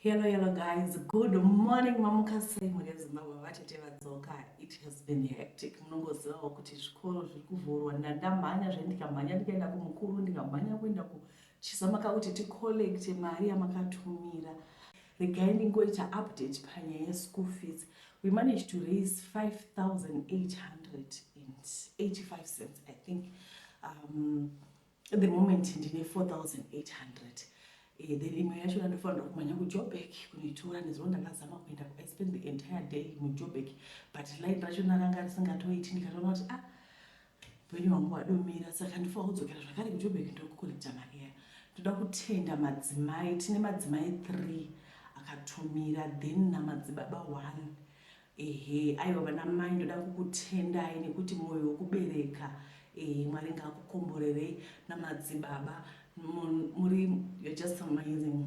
Hello, hello guys. Good morning mamuka sei mhuri yeZimbabwe vatete vadzoka. It has been hectic. Munongozivawo kuti zvikoro zviri kuvhurwa. Ndandamhanya zve ndikamhanya ndikaenda kumukuru ndikamhanya kuenda kuChisamaka kuti ticollecte mari yamakatumira. Regai ndingoita update panyaya yeschool fees. We managed to raise 5885 cents I think. At the moment ndine 4800. Then imwe yacho ndandofanira kumhanya kuJoburg kunoitora. Nezuro ndakazama kuenda, I spent the entire day muJoburg, but line racho naranga risingatoiti. Ndikatoona kuti, ah, upenyu hwangu hwadomira, saka ndifanira kudzokera zvakare kuJoburg ndokucollecta mari yayo. Ndoda kutenda madzimai. Tine madzimai 3 akatumira, then namadzibaba 1. Ehe, aiwa, vana mai, ndoda kukutendai nekuti mwoyo wekubereka, Mwari ngaakukomborerei. Namadzibaba muri, you're just amazing.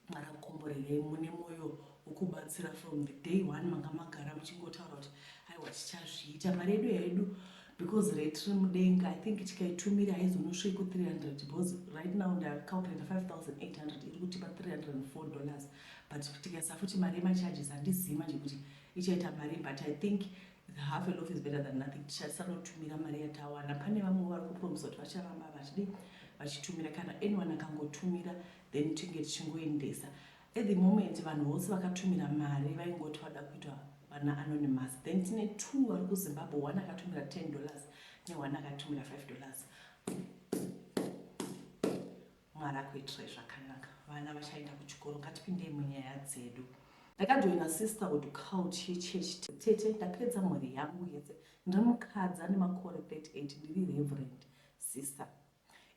Mwari akukomborerei, mune mwoyo wekubatsira. From the day one manga magara muchingotaura kuti aiwa, tichazviita. Mari yedu yedu, because rate riri mudenga, I think tikaitumira haizonosviki ku300, because right now ndacalculata 5800 iri kutipa $304, but tikaisa futi mari yemacharges, handizivi manje kuti ichaita mari, but I think the half a loaf is better than nothing. Tichasanotumira mari yatawana. Pane vamwe vari kupromisa kuti vacharamba vachidi vachitumira. Kana anyone akangotumira, then tinge tichingoendesa. At the moment vanhu vose vakatumira mari vaingoti vada kuitwa vana anonymous. Then tine two vari kuZimbabwe, one akatumira $10 neone akatumira $5. Mwari akuitirai zvakanaka, vana vachaenda kuchikoro. Ngatipindei munyaya dzedu. Ndakajoina sisterhood cult yechechi. Tete, ndapedza mhuri yangu yese. Ndiri mukadzi ane makore 38, ndiri reverend sister.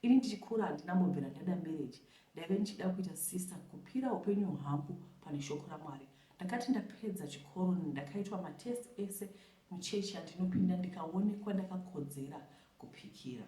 Ini ndichikura handina mbobvira ndada marriage. Ndaive ndichida kuita sister, kupira upenyu hwangu pane shoko raMwari. Ndakati ndapedza chikoro, ndakaitwa matest ese muchechi yandinopinda, ndikaonekwa ndakakodzera kupikira.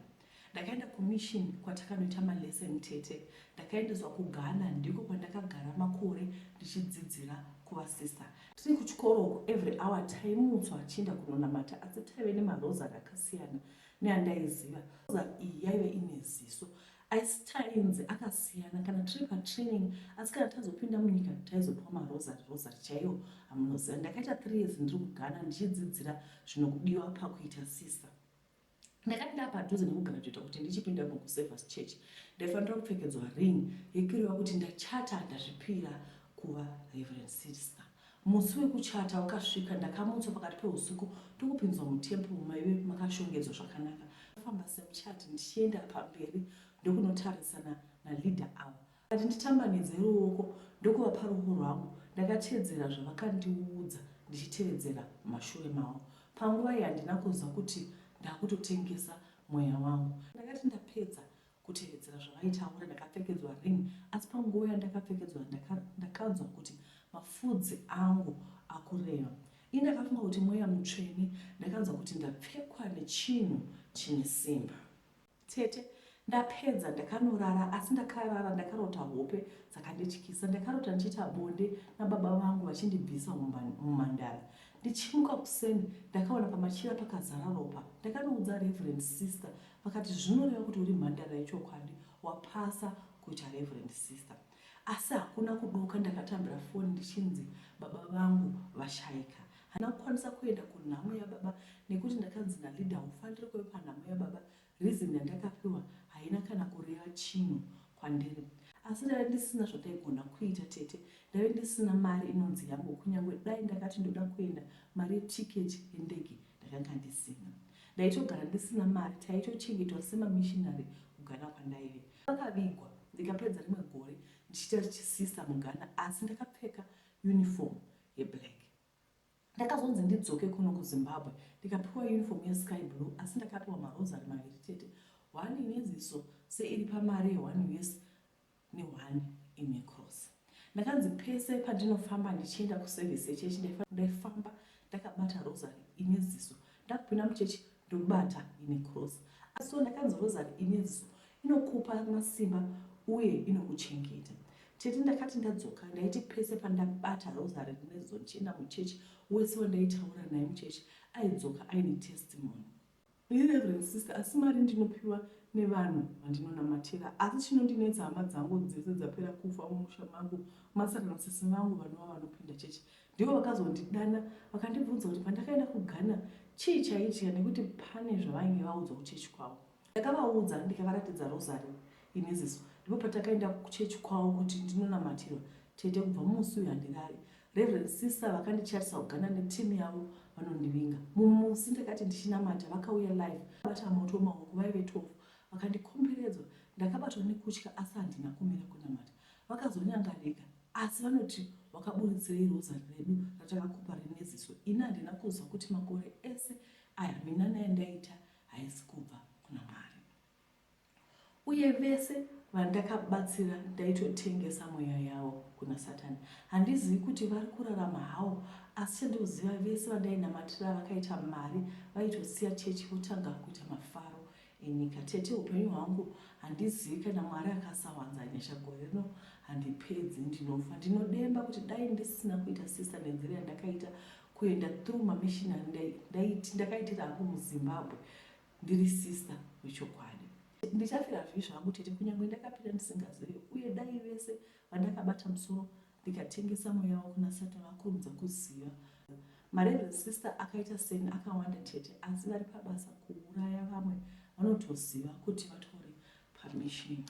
Ndakaenda kumission kwatakanoita malesson. Tete, ndakaendeswa kuGhana, ndiko kwandakagara makore ndichidzidzira kuva sister. Tiri kuchikoro uku, every hour taimutswa tichienda kunonamata, asi taive nemarosary akasiyana neandaiziva. Rosary iyi yaive ine ziso, asi tainzi akasiyana kana tiri patraining, asi kana tazopinda munyika taizopiwa marosary, rosary chaiwo amunoziva. Ndakaita 3 years ndiri kuGhana ndichidzidzira zvinokudiwa pakuita sister. Ndakati ndapadhuze nekugraduata kuti ndichipinda mukuservice church, ndaifanira kupfekedzwa ring yekureva kuti ndachata, ndazvipira kuva reverend sister. Musi wekuchata wakasvika, ndakamutswa pakati peusiku ndokupinzwa mutemple maive makashongedzwa zvakanaka. Famba semuchati ndichienda pamberi ndokunotarisana naleader ava. Kati nditambanidze ruoko ndokuvapa ruoko rwangu. Ndakatedzera zvavakandiudza ndichitevedzera mumashure mavo. Panguva iyi handina kunzwa kuti ndakutotengesa mweya wangu. Ndakati ndapedza kutevedzera zvavaitaura, ndakapfekedzwa ring, asi panguva yandakapfekedzwa ndakanzwa kuti mafudzi angu akurema. Ini ndakafunga kuti mweya mutsvene. Ndakanzwa kuti ndapfekwa nechinhu chine simba. Tete, ndapedza ndakanorara, asi ndakarara ndakarota hope dzakandityisa. Ndakarota ndichiita bonde nababa vangu vachindibvisa mumhandara. Ndichimuka kuseni ndakaona pamachira pakazara ropa. Ndakanoudza reverend sister, vakati zvinoreva kuti uri mhandara yechokwadi, wapasa kuita reverend sister. Asi hakuna kudoka ndakatambira foni ndichinzi baba vangu vashaika. Handina kukwanisa kuenda kunhamo yababa nekuti ndakanzi naleader haufaniri kuve panhamo yababa. Reason yandakapiwa haina kana kureva chinhu kwandiri, asi ndaive ndisina zvandaigona kuita. Tete, ndaive ndisina mari inonzi yangu. Kunyange dai ndakati ndoda kuenda, mari yetiketi yendege ndakanga ndisina. Ndaitogara ndisina mari, taitochengetwa semamissionary kuGhana kwandaive. Vakavigwa, ndikapedza rimwe gore ndichiita chisista muGhana, asi ndakapfeka uniform yeblack. Ndakazonzi ndidzoke kuno kuZimbabwe, ndikapiwa uniform yesky blue, asi ndakapiwa marosary maviri, tete, one ine ziso seiri pamari ye1 US ne1 ine cross. Ndakanzi pese pandinofamba ndichienda kuservice yechechi ndaifamba ndakabata rosary ine ziso, ndakupinda muchechi ndobata ine cross. So ndakanzi rosary ine ziso inokupa masimba uye inokuchengeta. Tete, ndakati ndadzoka, ndaiti pese pandabata rosary rine ziso ndichienda muchechi, wese wandaitaura naye muchechi aidzoka aine testimony. Ini reverend sister, asi mari ndinopiwa nevanhu vandinonamatira asi chinondinetsa hama dzangu dzese dzapera kufa mumusha mangu masara nasisi vangu vanova vanopinda chechi. Ndivo vakazondidana vakandibvunza kuti pandakaenda kuGhana chii chaiitika nekuti pane zvavainge vaudzwa kuchechi kwavo. Ndakavaudza ndikavaratidza rosary ine ziso. Ndipo patakaenda kuchechi kwavo kuti ndinonamatirwa. Tete kubva musi uyu handirari. Reverend sister vakandichatisa kuGhana neteam yavo vanondivinga. Mumusi ndakati ndichinamata vakauya live bata moto maoko vaive 12 vakandikomberedzwa. Ndakabatwa nekutya asi handina kumira kunamata. Vakazonyangarika asi vanoti wakaburitsirei rosary redu ratakakupa rine ziso. Ini handina kuziva kuti makore ese aya minana yandaita haisi kubva kuna Mwari. Uye vese vandakabatsira ndaitotengesa mweya yavo kuna Satani. Handizivi kuti vari kurarama hawo asi chandinoziva vese vandainamatira vakaita mari vaitosiya chechi votanga kuita mafaro enyika. Tete upenyu hwangu handizivi kana Mwari akasawanza nyasha gore rino handipedzi ndinofa. Ndinodemba kuti dai ndisina kuita sister nenzira yandakaita kuenda through mamissionary ndakaitira hangu muZimbabwe ndiri sister wechokwadi. Ndichafira zvivi zvangu tete kunyangwe ndakapinda ndisingazive uye dai vese vandakabata musoro ndikatengesa mweya wavo kuna Satan vakurumidza kuziva. Mareverend sister akaita seni akawanda tete asi vari pabasa kuuraya vamwe vanotoziva kuti vatori pamission.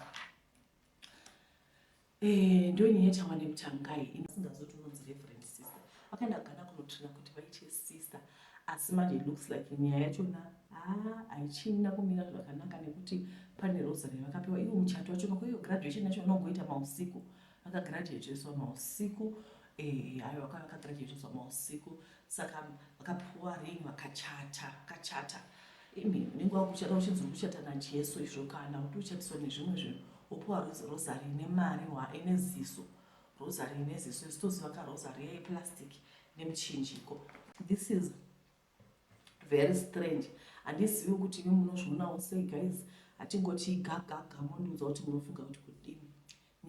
Eh, ndonyaya yatawa nekutangai inasingazoti unonzi reverend sister vakaenda kugana kunotrina kuti vaite sister asi manje it looks like nyaya yachona haa haichina kumira zvakanaka nekuti pane rosary yavakapiwa iwo muchato wacho nokuiyo graduation yacho unongoita mausiku vakagraduateswa mausiku eh, ayo vakauya vakagraduateswa mausiku saka vakapiwa ring vakachata vakachata imi unenge wakuchata uchinzi uri kuchata najesu izvo kana kuti uchatiswa nezvimwe zvinhu wopiwa rosary ine mari ine ziso rosary ine ziso isu toziva ka rosary yeplastic nemuchinjiko. This is very strange handizivi kuti imi munozvionawo sei guys hatingoti gagaga mondiudza kuti munofunga kuti kudini.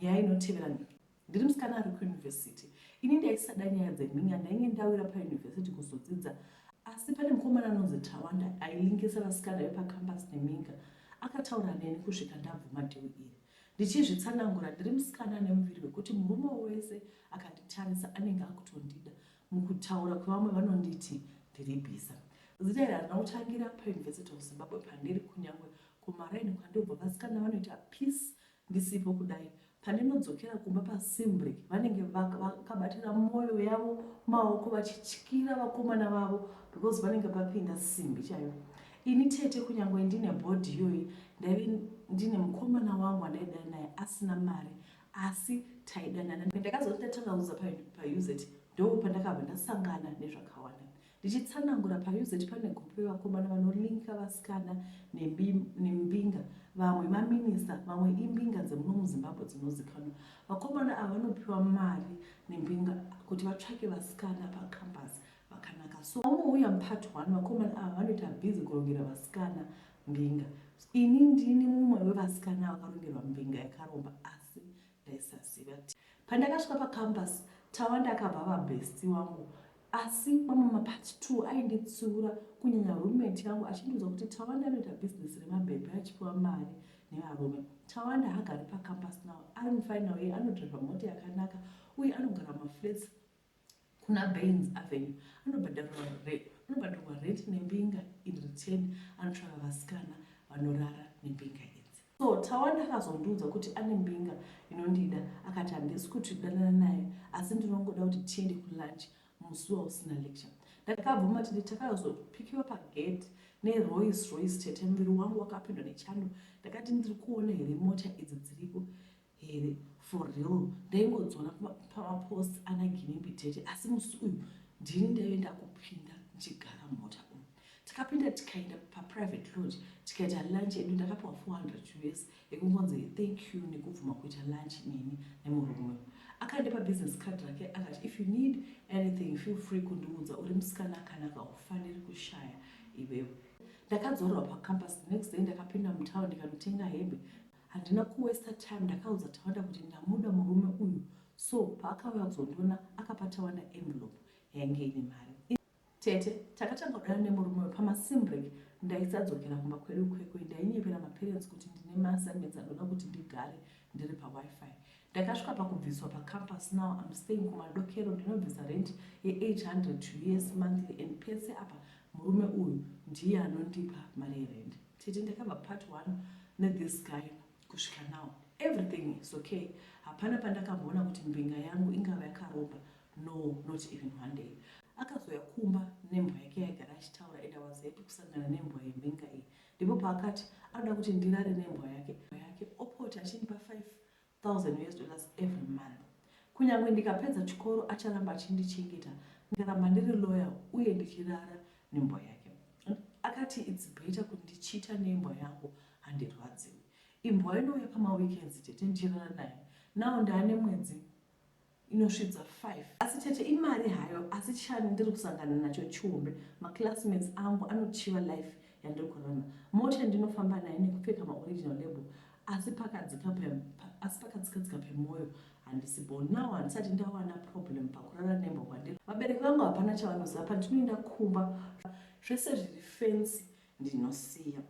Nyaya inotevera ndiri musikana ari kuuniversity. Ini ndaisada nyaya dzemhinya ndainge ndawira pauniversity kuzodzidza asi pane mukomana anonzi Tawanda ailingisa vasikana vepacampus neminga akataura neni kusvika ndabvuma deal iri. Ndichizvitsanangura ndiri musikana ane muviri wekuti murume wese akanditarisa anenge akutondida. Mukutaura kwevamwe vanonditi ndiri bhiza. Zita iri harina kutangira paUniversity of Zimbabwe pandiri kunyangwe kumaraini kwandobva vasikana vanoita peace ndisipo kudai pandinodzokera kumba pasimbreak vanenge vakabatira mwoyo yavo maoko vachityira vakomana vavo because vanenge papinda simbi chaiyo ini tete kunyangwe ndine bhodhi iyoyi ndaive ndine mukomana wangu wandaidana naye asina mari asi taidanana ndakazoti ndatanga kuza pauz ndo pandakabva ndasangana nezvakawanda Ndichitsanangura paUZ pane group yevakomana vanolinka vasikana nembinga vamwe maminista vamwe imbinga dzemuno muZimbabwe dzinozikanwa. Vakomana ava vanopiwa mari nembinga kuti vatsvake vasikana pacampus vakanaka. So vanouya mupart one vakomana ava vanoita busy kurongera vasikana mbinga. Ini ndini mumwe wevasikana vakarongerwa mbinga yakaromba asi ndaisaziva. Pandakasvika pacampus Tawanda akabva ava bestie wangu asi mamwe mapart 2 ainditsiura kunyanya roommate yangu achindiudza kuti Tawanda anoita business remabhebhe achipiwa mari nevarume. Tawanda haagari pacampus now ari mufinal year anodriver mota yakanaka uye anogara mumaflats kuna Baines Avenue anobhadharwa rent nembinga in return anotsvaka vasikana vanorara nembinga idzi. So Tawanda akazondiudza kuti ane mbinga inondida akati handisi kuti danana naye asi ndinongoda kuti tiende kulunch musi wausina lecture. Ndakabvuma tete takazopikiwa pagate neRoyce Royce tete muviri wangu wakapindwa nechando ndakati ndiri kuona here mota idzi dziripo here for real ndaingodziona pamapost ana Ginimbi tete asi musi uyu ndini ndaive ndakupinda ndichigara mumota umu. Takapinda tikaenda paprivate lodge tikaita lunch yedu ndakapiwa 400 us yekungonzi thank you nekubvuma kuita lunch neni nemurume. Akandipa business card rake akati if you need anything feel free kundiudza uri musikana akanaka haufaniri kushaya iwewe. Ndakadzorerwa pacampus the next day ndakapinda mutown ndikanotenga hembe. Handina kuwaster time ndakaudza Tawanda kuti ndamuda murume uyu so paakauya kuzondiona akapa Tawanda envelope yainge ine mari. Tete, takatanga kudanana nemurume uyu pamasim break. Ndaisadzokera kumba kwedu Kwekwe. Ndainyepera maparents kuti ndine maassignments anoda kuti ndigare ndiri paWiFi. Ndakasvika pakubviswa pacampus now I'm staying kumadokero ndinobvisa rent ye800 us monthly and pese apa murume uyu ndiye anondipa mari yerent. Tete ndakabva part one nethis guy kusvika now everything is okay. Hapana pandakamboona kuti mbinga yangu ingava yakaromba no not even one day. Akazouya kumba nembwa yake yaigara achitaura and I was happy kusangana nembwa yembinga iyi. Ndipo paakati anoda kuti ndirare nembwa yake yake opota achindipa 5000 us dollars every month. Kunyangwe ndikapedza chikoro acharamba achindichengeta ndikaramba ndiri loyal uye ndichirara nembwa yake. Akati it's better kundichita nembwa yangu handirwadziwi. Imbwa inouya pamaweekends tete ndichirara nayo. Now ndaane mwedzi inosvidza 5. Asi tete imari hayo asi chandiri kusangana nacho chihombe maclassmates angu anochiva life yandiri kurarama. Mota yandinofamba nayo nekupfeka maoriginal label asi pakadzika asi pakadzikadzika pemwoyo handisi bho. Now handisati ndawana problem pakurara nembwa kwandiri. Vabereki vangu hapana chavanoziva pandinoenda kumba zvese zviri fancy ndinosiya.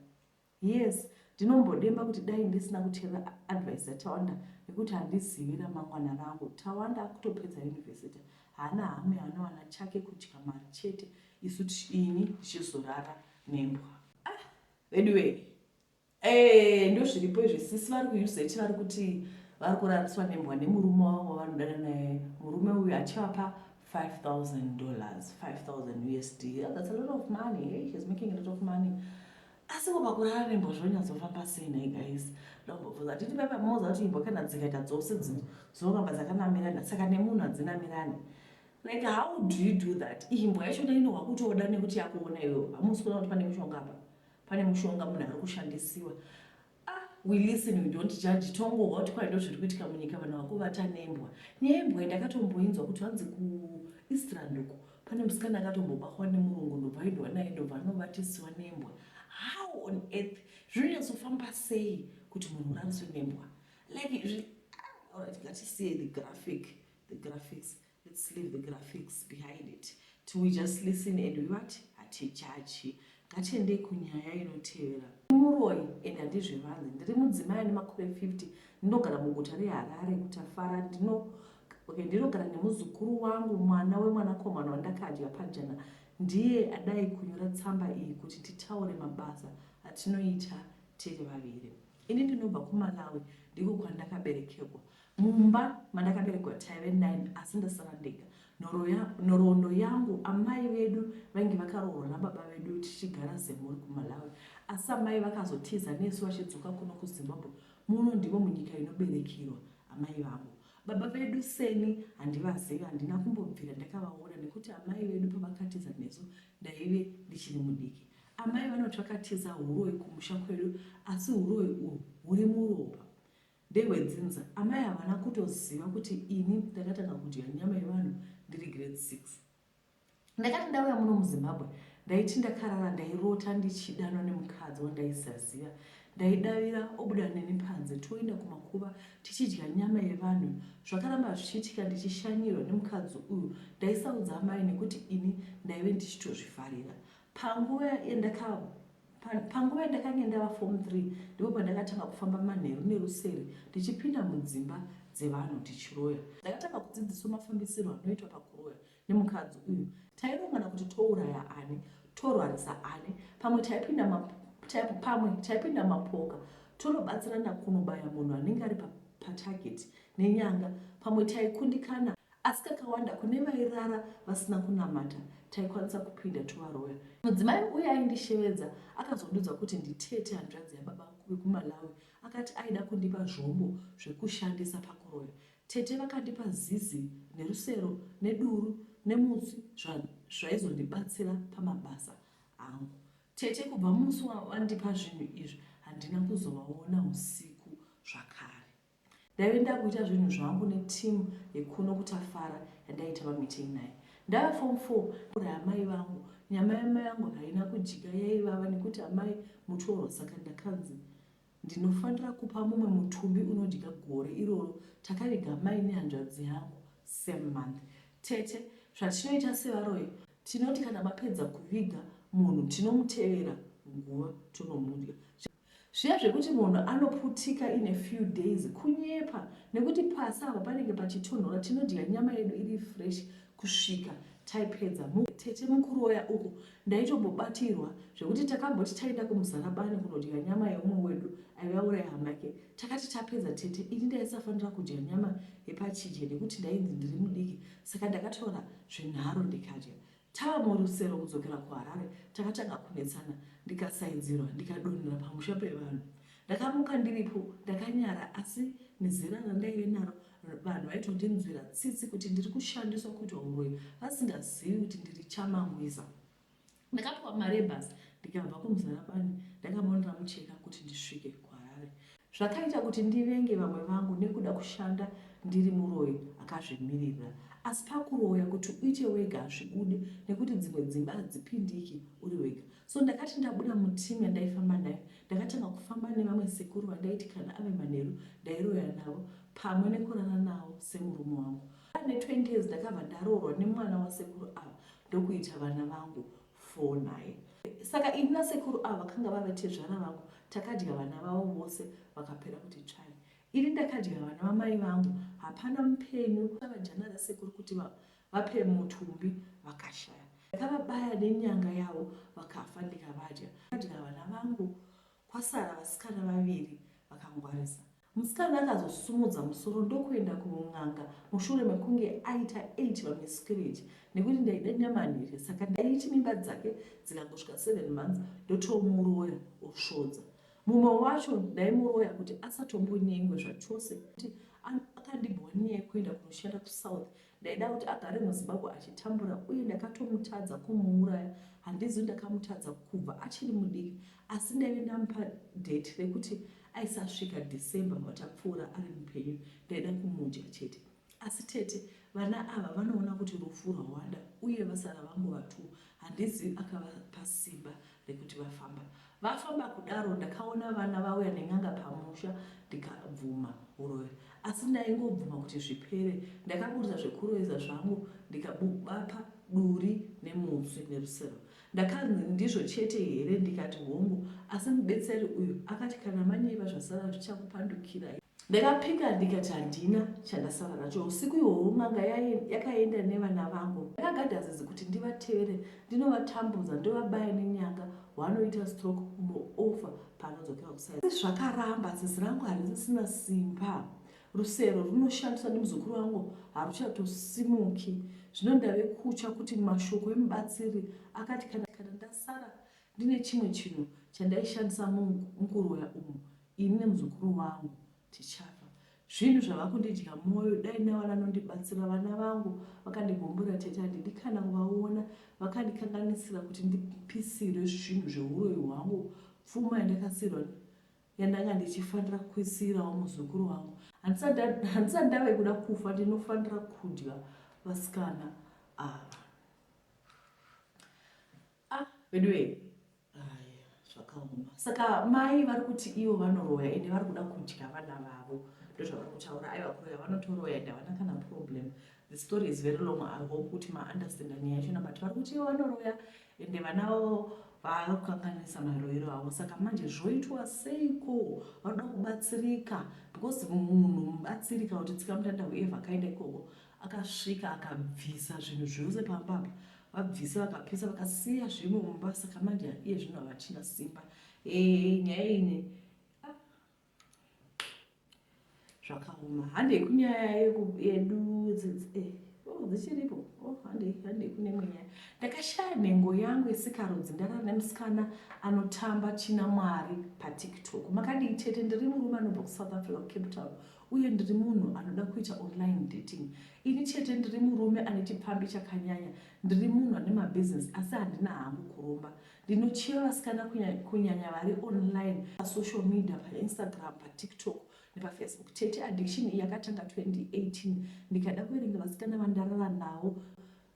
Yes, ndinombodemba kuti dai ndisina kuteerera advice yaTawanda nekuti handizivi ramangwana rangu. Tawanda akutopedza university, haana hama yaanowana chake kudya mari chete isu ini ndichizorara nembwa. Ah, veduwee. Eh, ndozviripo izvi sisi vari kuUZ vari kuti vari kurariswa nembwa nemurume wavo wavanodana naye. Murume uyu achivapa $5,000, 5,000 USD. Yeah, that's a lot of money. Hey, he's making a lot of money. Asi ko pakurara nembwa zvinonyatsofamba sei nhai guys? Ndombobvunza titi paipa moza kuti imbwa kana dzikaita dzose dzinoramba dzakanamirana saka nemunhu hadzinamirani. Like how do you do that? Imbwa yachona inohwa kutoda nekuti yakuona iwewe. Hamusi kuona kuti pane mushonga apa. Pane mushonga munhu ari kushandisiwa. Ah, we listen we don't judge tongohwa kuti kwai ndozviri kuitika munyika vanhu vakuvata nembwa. Nyaya yembwa ndakatomboinzwa kuti hanzi kuEastland uko pane musikana akatombobatwa nemurungu ndobva aendwa naye ndobva anovatisiwa nembwa. How on earth zvinonyatsofamba sei kuti munhu urariswe nembwa? Like ah, alright, ngatisiye the graphic, the graphics. Let's leave the graphics behind it. To we just listen and we what? Hatijaji. Ngatiendei kunyaya inotevera. Muroyi and handizvivanze. Ndiri mudzimai ane makore 50 ndinogara muguta reHarare kuTafara. Ndino okay, ndinogara nemuzukuru wangu mwana wemwanakomana wandakadya pajana. Ndiye adai kunyora tsamba iyi kuti titaure mabasa atinoita tiri vaviri. Ini ndinobva kuMalawi ndiko kwandakaberekerwa. Mumba mandakaberekwa taive 9 asi ndasara ndega. Nhoroondo yangu amai vedu vainge vakaroorwa nababa vedu tichigara semhuri kuMalawi asi amai vakazotiza nesu vachidzoka kuno kuZimbabwe. Muno ndimo munyika inoberekerwa amai vangu. Baba vedu seni handivazivi handina kumbobvira ndakavaona nekuti amai vedu pavakatiza nesu ndaive ndichiri mudiki. Amai vanoti vakatiza huroyi kumusha kwedu asi huroyi uhwu huri muropa. Ndehwedzinza. Amai havana kutoziva kuti ini ndakatanga kudya nyama yevanhu ndiri grade 6. Ndakati ndauya muno muZimbabwe ndaiti ndakarara ndairota ndichidanwa nemukadzi wandaisaziva. Ndaidavira obuda neni panze toenda kumakuva tichidya nyama yevanhu. Zvakaramba zvichiitika ndichishanyirwa nemukadzi uyu. Ndaisaudza amai nekuti ini ndaive ndichitozvifarira. Panguva yandaka Panguva yandakange ndava form 3 ndipo pandakatanga kufamba manheru neruseri ndichipinda mudzimba dzevanhu ndichiroya. Ndakatanga kudzidziswa mafambisirwo anoitwa pakuroya nemukadzi uyu. Tairongana kuti touraya ani, torwarisa ani, pamwe taipinda pamwe taipinda mapoka tonobatsirana kunobaya munhu anenge ari patarget nenyanga, pamwe taikundikana Asi kakawanda kune vairara vasina kunamata taikwanisa kupinda tovaroya. Mudzimai uya aindishevedza akazondiudza kuti nditete hanzvadzi yababa vekuMalawi akati aida kundipa zvombo zvekushandisa pakuroya. Tete vakandipa zizi nerusero neduru nemutswi zvaizondibatsira pamabasa angu. Tete kubva musi wavandipa zvinhu izvi handina kuzovaona usiku zvakare. Ndaive ndakuita zvinhu zvangu neteam yekuno kuTafara yandaiita mameeting naye. Ndava form 4 uraya amai vangu. Nyama yamai vangu haina kudyika yaivava nekuti amai mutorwa saka ndakanzi ndinofanira kupa mumwe mutumbi unodya gore iroro takaviga amai nehanzvadzi yangu same month. Tete, zvatinoita sevaroyi tinoti kana mapedza kuviga munhu tinomutevera. nguva tonomudya. Zviya zvekuti munhu anoputika in a few days kunyepa nekuti pasi apa panenge pachitonhora tinodya nyama yedu iri fresh kusvika taipedza. Tete mukuroya uku ndaitombobatirwa zvekuti takamboti taenda kumuzarabani kunodya nyama yeumwe wedu aive auraya hama yake. Takati tapedza tete ini ndaisafanira kudya nyama yepachidye nekuti ndainzi ndiri mudiki saka ndakatora zvenharo ndikadya. Tava murusero kudzokera kuHarare takatanga kunetsana ndikasaidzirwa ndikadonhera pamusha pevanhu. Ndakamuka ndiripo ndakanyara asi nezera randaive naro vanhu vaitondinzwira tsitsi kuti ndiri kushandiswa kuitwa uroyi vasingazivi kuti ndiri chamangwiza. Ndakapiwa mari yebhasi ndikabva kuMuzarabani ndakamonera mucheka kuti ndisvike kuHarare. Zvakaita kuti ndivenge vamwe vangu nekuda kushanda ndiri muroyi akazvimiririra. Asi pakuroya kuti uite wega hazvibude nekuti dzimwe dzimba hadzipindiki uri wega. So ndakati ndabuda muteam yandaifamba nayo ndakatanga kufamba nevamwe sekuru vandaiti kana ave manheru ndairoya navo pamwe nekurara navo semurume wangu. Ane 20 years ndakabva ndaroorwa nemwana wasekuru ava ndokuita vana vangu 4 naye. Saka ini nasekuru ava vakanga vave tezvara vangu takadya vana vavo vose vakapera kuti tsvai. Ini ndakadya vana vamai vangu hapana mupenyu vajana rasekuru kuti vape mutumbi vakashaya. Ndakavabaya nenyanga yavo vakafa ndikavadya. Ndakadya vana vangu kwasara vasikana vaviri vakangwarisa. Musikana akazosumudza musoro ndokuenda kun'anga mushure mekunge aita 8 mamiscarriage nekuti ndaida nyama nhere saka ndaiti mimba dzake dzikangosvika 7 months ndotomuroya osvodza. Mumwe wacho ndaimuroya kuti asatombonyengwe zvachose kuti akandibhowa nenyaya yekuenda kunoshanda kuSouth Ndaida kuti agare muZimbabwe achitambura uye ndakatomutadza kumuuraya handizivi ndakamutadza kubva achiri mudiki asi ndaive ndamupa date rekuti aisasvika December watapfuura ari mupenyu ndaida kumudya chete asi tete vana ava vanoona kuti rufu rwawanda uye vasara vangova two handizivi akavapa simba rekuti vafamba Vafamba kudaro ndakaona vana vauya nen'anga pamusha ndikabvuma huroyi asi ndaingobvuma kuti zvipere. Ndakaburitsa zvekuroyesa zvangu ndikabapa duri nemutswi nerusero. Ndakanzi ndizvo chete here ndikati hongu asi mubetseri uyu akati kana manyeba zvasara zvichakupandukirai. Ndakapika ndikati handina chandasara nacho. Usiku ihwohwo n'anga yakaenda nevana vangu. Ndakagadha zizi kuti ndivatevere ndinovatambudza ndovabaya nenyanga wanoita stroke umwe ofa paanodzokera kusai. Zvakaramba zizi rangu harisisina simba. Rusero runoshandiswa nemuzukuru wangu haruchatosimuki. Zvino ndave kutya kuti mashoko emubatsiri akati kana ndasara ndine chimwe chinhu chandaishandisa mukuroya umu ini nemuzukuru wangu tichafa zvinhu zvava kundidya mwoyo dai ndawana anondibatsira vana vangu vakandigumbura tete handidi kana kuvaona vakandikanganisira kuti ndipisirwe zvinhu zveuroyi hwangu pfuma yandakasirwa yandanga ndichifanira kuisirawo muzukuru wangu handisati ndave kuda kufa ndinofanira kudya vasikana ava ah veduwee Aya, zvakaoma. Saka mai vari kuti ivo vanoroya ende vari kuda kudya vana vavo. Ndozvavari kutaura. Aiwa kuroya vanotoroya ende havana kana problem. The story is very long. I hope kuti ma understand nyaya yachona but vari kuti ivo vanoroya ende vana vavo vari kukanganisa maroyero avo. Saka manje zvoitwa seiko? Vanoda kubatsirika because munhu mubatsiri kana kuti tsikamutanda whoever akaenda ikoko akasvika akabvisa zvinhu zvose pamba apa vabvisa vakapisa vakasiya zvimwe mumba saka manje iye zvino havachina simba ee nyaya ine ah. zvakaoma handei kunyaya yedu eh, oh, dzichiripo oh, handei handei kune imwe nyaya ndakashaya nhengo yangu yesikarudzi ndarara nemusikana anotamba china mwari patiktok makadii tete ndiri murume anobva kusouth africa kucape town uye ndiri munhu anoda kuita online dating ini chete ndiri murume ane chipfambi chakanyanya ndiri munhu ane mabusiness asi handina hangu kuromba ndinochiva vasikana kunyanya vari online pasocial media painstagram patiktok nepafacebook tete addiction iyi yakatanga 2018 ndikada kuverenga vasikana vandarara navo.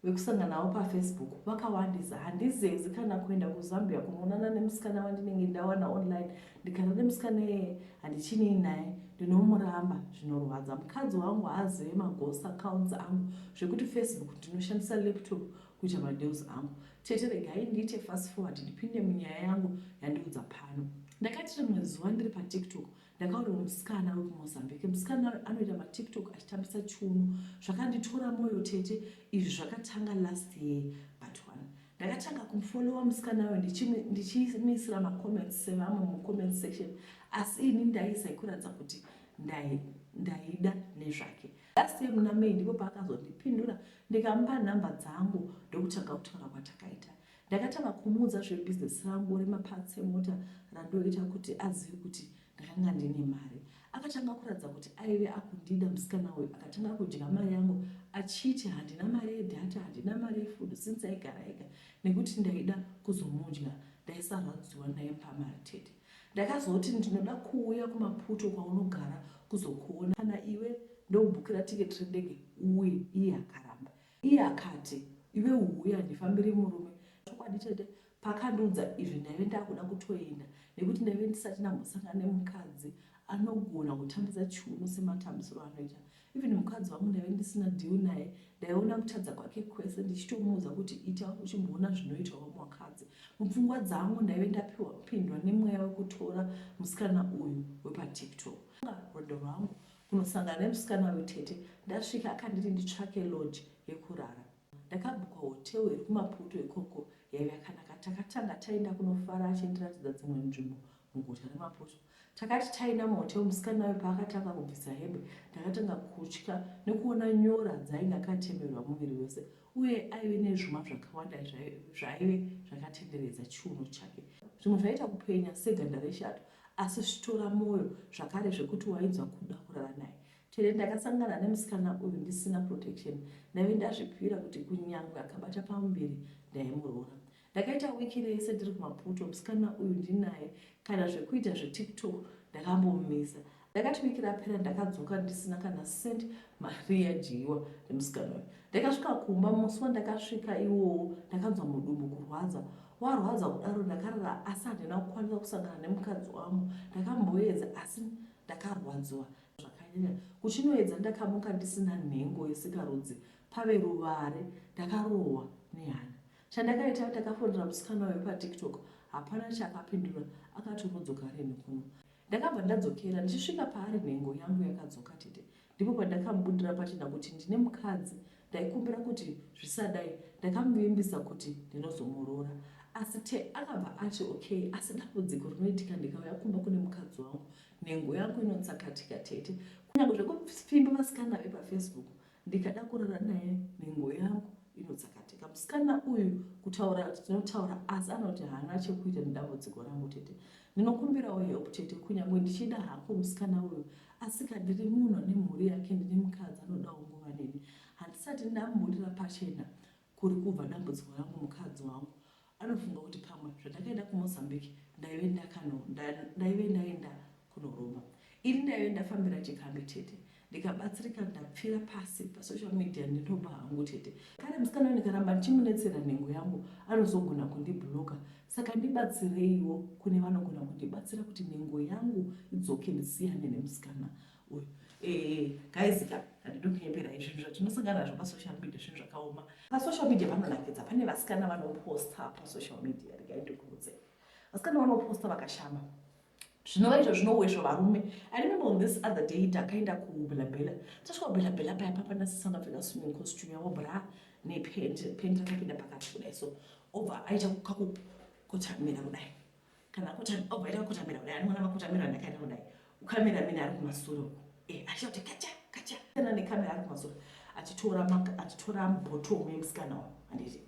Vekusangana navo paFacebook vakawandisa. Handizezi kana kuenda kuZambia kunoonana nemusikana wandinenge ndawana online. Ndikada nemusikana iyeye handichinei naye, ndinomuramba zvinorwadza. Mukadzi wangu haazive maghost accounts angu zvekuti Facebook ndinoshandisa laptop kuita madeals angu. Tete regai ndiite fast forward ndipinde munyaya yangu yandiudza pano. Ndakati rimwe zuva ndiri paTikTok Ndakaona musikana wekuMozambique. Musikana uyu anoita maTikTok achitambisa chiuno. Zvakanditora moyo tete. Izvi zvakatanga last year but one. Ndakatanga kumufollowa musikana uyu ndichimuisira macomments sevamwe mucomment section asi ini ndaiisa ikuratidza kuti ndaida nezvake. Last year muna May ndipo paakazondipindura ndikamupa nhamba dzangu ndokutanga kutaura kwatakaita. Ndakatanga kumuudza zvebusiness rangu remaparts emota randoita kuti azive kuti ndakanga ndine mari. Akatanga kuratidza kuti aive akundida musikana uyu akatanga kudya mari yangu achiti handina mari yedata handina mari yefood since aigara ega nekuti ndaida kuzomudya ndaisarwadziwa ndaimupa mari tete. Ndakazoti ndinoda kuuya kuMaputo kwaunogara kuzokuona kana iwe ndokubhukira ticket rendege uuye iye akaramba. Iye akati, Iwe huya ndifambire murume. Chokwadi tete paakandiudza izvi ndaive ndakuda kutoenda nekuti ndaive ndisati ndambosangana nemukadzi anogona kutambisa chiuno sematambisiro anoita. Even mukadzi wangu ndaive ndisina deal naye ndaiona kutadza kwake kwese ndichitomuudza kuti ita uchimboona zvinoitwa vamwe vakadzi. Mupfungwa dzangu ndaive ndapindwa nemweya wekutora musikana uyu wepaTikTok. Rwendo rwangu kunosangana nemusikana uyu tete ndasvika akanditi nditsvake lodge yekurara ndakabhuka hotel iri kumaputo ikoko yaive yakanaka takatanga taenda kunofara achindiratidza dzimwe nzvimbo muguta remaputo takati taenda muhotel musikana uyu paakatanga kubvisa hembe ndakatanga kutya nekuona nyora dzainge akatemerwa muviri wese uye aive nezvuma zvakawanda zvaive zvakatenderedza chiuno chake zvimwe zvaiita kupenya seganda reshato asi zvichitora moyo zvakare zvekuti wainzwa kuda kurara naye chete ndakasangana nemusikana uyu ndisina protection ndaive ndazvipira kuti kunyangwe akabata pamuviri ndaimuroora ndakaita wiki rese ndiri kumaputo musikana uyu ndinaye kana zvekuita zvetiktok ndakambomumisa Ndakati wiki rapera ndakadzoka ndisina kana cent mari yadyiwa nemusikana uyu. Ndakasvika kumba musi wandakasvika iwowo ndakanzwa mudumbu kurwadza. Warwadza kudaro ndakarara asi handina kukwanisa kusangana nemukadzi wangu. Ndakamboedza asi ndakarwadziwa zvakanyanya. Kuchinoedza ndakamuka ndisina nhengo yesikarudzi pave ruvare ndakarohwa nehana. Chandakaita ndakafonera musikana uyu paTiktok hapana chaakapindura akati unodzoka rinhi kuno. Ndakabva ndadzokera ndichisvika paari nhengo yangu yakadzoka tete. Ndipo pandakamubudira pachena kuti ndine mukadzi ndaikumbira kuti zvisadai ndakamuvimbisa kuti ndinozomuroora. Asi te akabva ati okay asi dambudziko rinoitika ndikauya kumba kune mukadzi wangu nhengo yangu inotsakatika tete. Kunyangwe zvekupfimba vasikana vepaFacebook ndikada kurara naye nhengo yangu inotsakatika musikana uyu kutaura tinotaura asi anoti haana chekuita nedambudziko rangu tete ndinokumbirawo help tete kunyange ndichida hako musikana uyu asi ka ndiri munhu ane mhuri yake ndine mukadzi anodawo nguva neni handisati ndamburira pachena kuri kubva dambudziko rangu mukadzi wangu anofunga kuti pamwe zvandakaenda kumozambique ndaive ndakano ndaive ndaenda kunoromba ini ndaive ndafambira chikambi tete ndikabatsirika ndapfira pasi pasocial media ndinoba hangu tete kare musikana ndikaramba ndichimunetsera nhengo yangu anozogona kundibloka saka ndibatsireiwo kune vanogona kundibatsira kuti nhengo yangu idzoke ndisiyane nemusikana uyu eh, guys ka handidi kunyeperai zvinhu zvatinosangana nazvo pasocial media zvinhu zvakaoma pasocial media panonakidza pane vasikana vanoposta pasocial media regai ndikuudze vasikana vanoposta vakashama zvinova izvo zvinowezvo varume i remember on this other day takaenda kubelabela tasvika kubelabela paya papana sisi vakapfeka swimming costume yavo bra nepent pent rakapinda pakati kudai so obva aita kakukotamira kudai kana obva aita kukotamira kudai anoona makotamira andakaita kudai ukamera mene ari kumasure uko eh, achiita kuti kacha kacha kana nekamera ari kumasure achitora achitora bottom yemusikana wa handiti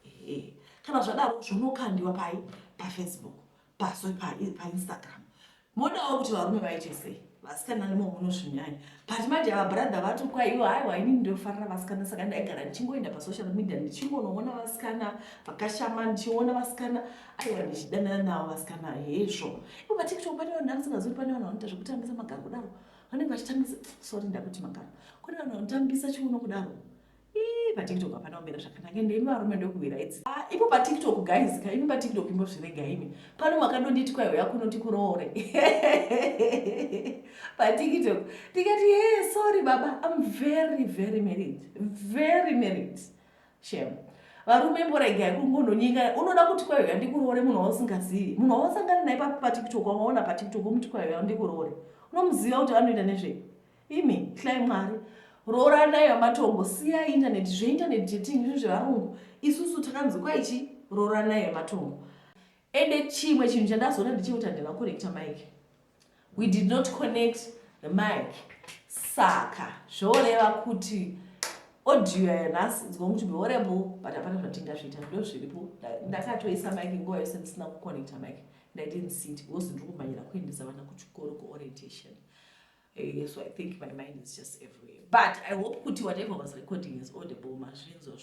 eh, kana zvadaro zvonokandiwa pai pafacebook paso painstagram modawo kuti varume vaite sei vasikana nimo munozvinyanya but manje ava brother vatukwa ivo haiwa inini ndofarira vasikana saka ndaigara ndichingoenda pasocial media ndichingonoona vasikana vakashama ndichiona vasikana aiwa ndichidanana navo vasikana hezvo ivo patiktok pane vanhu andisingazivi pane vanhu vanoita zvekutambisa magaro kudaro vanenge vachitambisa sorry ndakuti magaro kune vanhu vanotambisa chiuno kudaro ii PaTikTok hapana kumira zvakanaka, ende imi varume ndokuwira idzi. Ah, ipo paTikTok guys ka, imi paTikTok imbozvirega imi. Pano makandonditi kwaiuya kunoti kuroore paTikTok, ndikati, "Hey, sorry baba, I'm very very married, very married." Shem, varume mboregai kungononyika. Unoda kuti kwaiuya ndikuroore munhu wausingazivi, munhu wawasangana naye paTikTok, wawaona paTikTok, umuti kwaiuya ndikuroore? Unomuziva kuti anoita nezvei? Imi hlai Mwari, rooranai vamatongo, siyai internet. Zveinternet dating zvinhu zvevarungu. Isusu takanzi kwaichi rooranai vamatongo. Ende chimwe chinhu chandazoona ndechekuti handina kuconnecta mic. We did not connect the mic, saka zvoreva kuti audio yanhasi it's going to be horrible, but hapana zvatingazviita, ndo zviripo. Ndakatoisa mic nguva yose ndisina kuconnecta mic and I didn't see it because ndiri kumhanyira kuendesa vana kuchikoro, kuorientation. So I think my mind is just everywhere, but I hope kuti whatever was recording is audible. Mazvinzwa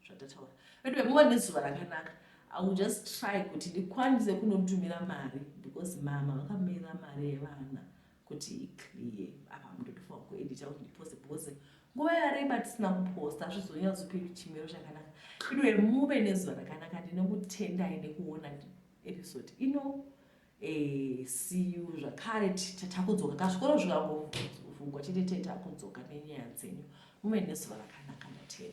zvatataura. Anyway, muva nezuva rakanaka. I will just try kuti ndikwanise kunotumira mari because mama vakamirira mari yevana kuti iclear. Apa mundotofanira kuedita kuti ndiposte because nguva yareba tisina kuposta, hazvizonyatsopi chimiro chakanaka. Anyway, muve nezuva rakanaka. Ndinokutendai nekuona episode ino. See you zvakare takudzoka. Kazvikoro zvikangovhungwa chete, takudzoka nenyaya dzenyu. Muve nezuva rakanaka, ndatenda.